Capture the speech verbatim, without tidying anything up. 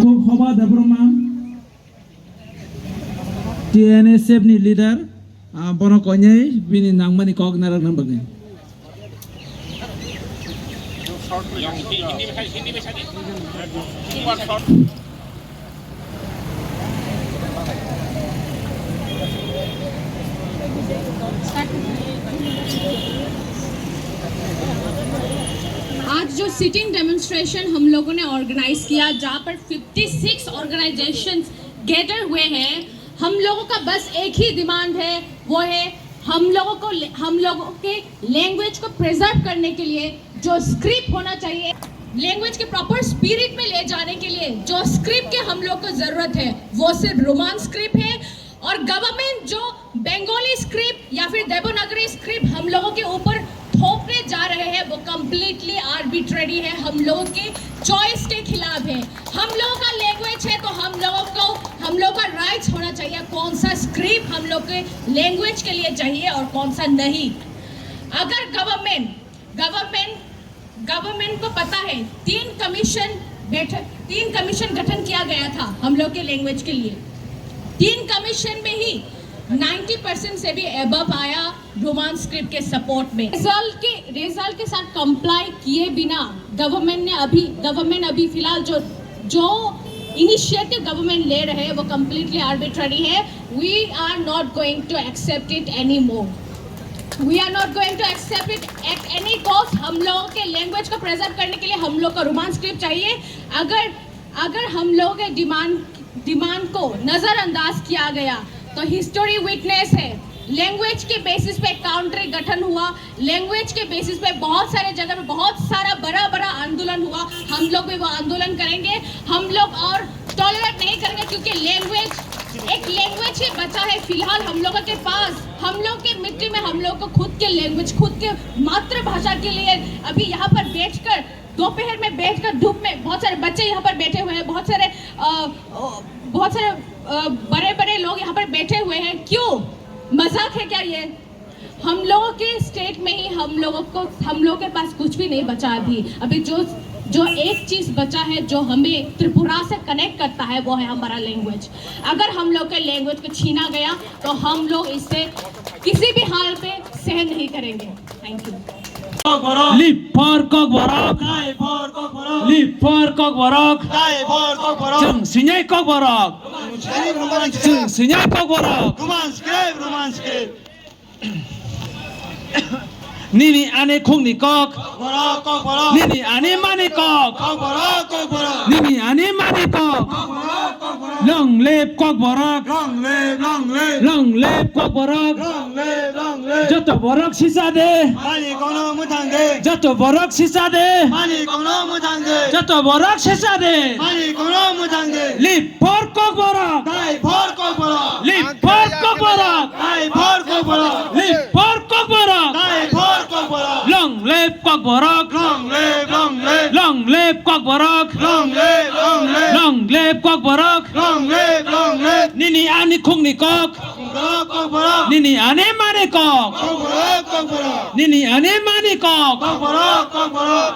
Hoba Debbarma, T N S F ni leader, ah, bono koinai bini nangmani kok narwkna bagwi. आज जो sitting demonstration हम लोगों ने ऑर्गेनाइज किया, जहाँ पर फिफ्टी सिक्स ऑर्गेनाइजेशंस गैदर हुए हैं, हम लोगों का बस एक ही डिमांड है, वो है हम लोगों को, हम लोगों के लैंग्वेज को प्रिजर्व करने के लिए जो स्क्रिप्ट होना चाहिए, लैंग्वेज के प्रॉपर स्पिरिट में ले जाने के लिए जो स्क्रिप्ट के हम लोग को जरूरत है, वो सिर्फ रोमान स्क्रिप्ट है। और गवर्नमेंट जो बंगाली स्क्रिप्ट या फिर देवनागरी स्क्रिप्ट हम लोगों के ऊपर थोपने जा रहे हैं, वो कम्प्लीटली आर्बिट्रेरी है, हम लोगों के चॉइस के खिलाफ है। हम लोगों का लैंग्वेज है तो हम लोगों को, हम लोगों का राइट्स होना चाहिए कौन सा स्क्रिप्ट हम लोग के लैंग्वेज के लिए चाहिए और कौन सा नहीं। अगर गवर्नमेंट गवर्नमेंट गवर्नमेंट को पता है, तीन कमीशन बैठक, तीन कमीशन गठन किया गया था हम लोग के लैंग्वेज के लिए। तीन कमीशन में ही नाइंटी परसेंट से भी अबव आया रोमान स्क्रिप्ट के सपोर्ट में। रिजल्ट के रिजल्ट के साथ कंप्लाई किए बिना गवर्नमेंट ने अभी गवर्नमेंट अभी फिलहाल जो जो इनिशिएटिव गवर्नमेंट ले रहे हैं वो कम्प्लीटली आर्बिट्रेरी है। We are not going to accept it anymore. We are not going to accept it at any cost. हम लोगों के लैंग्वेज को प्रिजर्व करने के लिए हम लोग को रोमान स्क्रिप्ट चाहिए। अगर अगर हम लोगों के डिमांड डिमांड को नज़रअंदाज किया गया तो हिस्ट्री विटनेस है। लैंग्वेज के बेसिस पे काउंट्री गठन हुआ, लैंग्वेज के बेसिस पे बहुत सारे जगह पे बहुत सारा बड़ा बड़ा आंदोलन हुआ। हम लोग भी वो आंदोलन करेंगे। हम लोग और टॉलरेट नहीं करेंगे क्योंकि लैंग्वेज, एक लैंग्वेज ही बचा है फिलहाल हम लोगों के पास। हम लोग के मिट्टी में हम लोग को खुद के लैंग्वेज, खुद के मातृभाषा के लिए अभी यहाँ पर बैठकर, दोपहर में बैठकर धूप में, बहुत सारे बच्चे यहाँ पर बैठे हुए हैं, बहुत सारे अ, अ, बहुत सारे बड़े बड़े लोग यहाँ पर बैठे हुए हैं। क्यों, मजाक है क्या ये? हम लोगों के स्टेट में ही हम लोगों को, हम लोगों के पास कुछ भी नहीं बचा अभी। अभी जो जो एक चीज बचा है जो हमें त्रिपुरा से कनेक्ट करता है, वो है हमारा लैंग्वेज। अगर हम लोग के लैंग्वेज को छीना गया तो हम लोग इससे किसी भी हाल पे सहन नहीं करेंगे। Thank you. Live for Kokborok. Live for Kokborok. Chwng sinai Kokborok. Chwng sinai Kokborok. Nini ani khungni kok. Nini ani mani kok. Nini ani mani kok. Long live Kokborok. Long live, long live. Long live Kokborok. Long live, long live. Joto borok sisa de. Mani kono mwthang de. Joto borok sisa de. Mani kono mwthang de. Joto borok sisa de. Mani kono mwthang de. Live for Kokborok. Die for Kokborok. Live for Kokborok. Die for Kokborok. Live for Kokborok. Die for Kokborok. Long live Kokborok. Long live, long live. Long live Kokborok. Long live, long live. Long live Kokborok. Long live, long live. Nini ani khungni kok. Kokborok, Kokborok. Nini ani mani kok. Kokborok, Kokborok. Nini ani mani kok. Kokborok, Kokborok.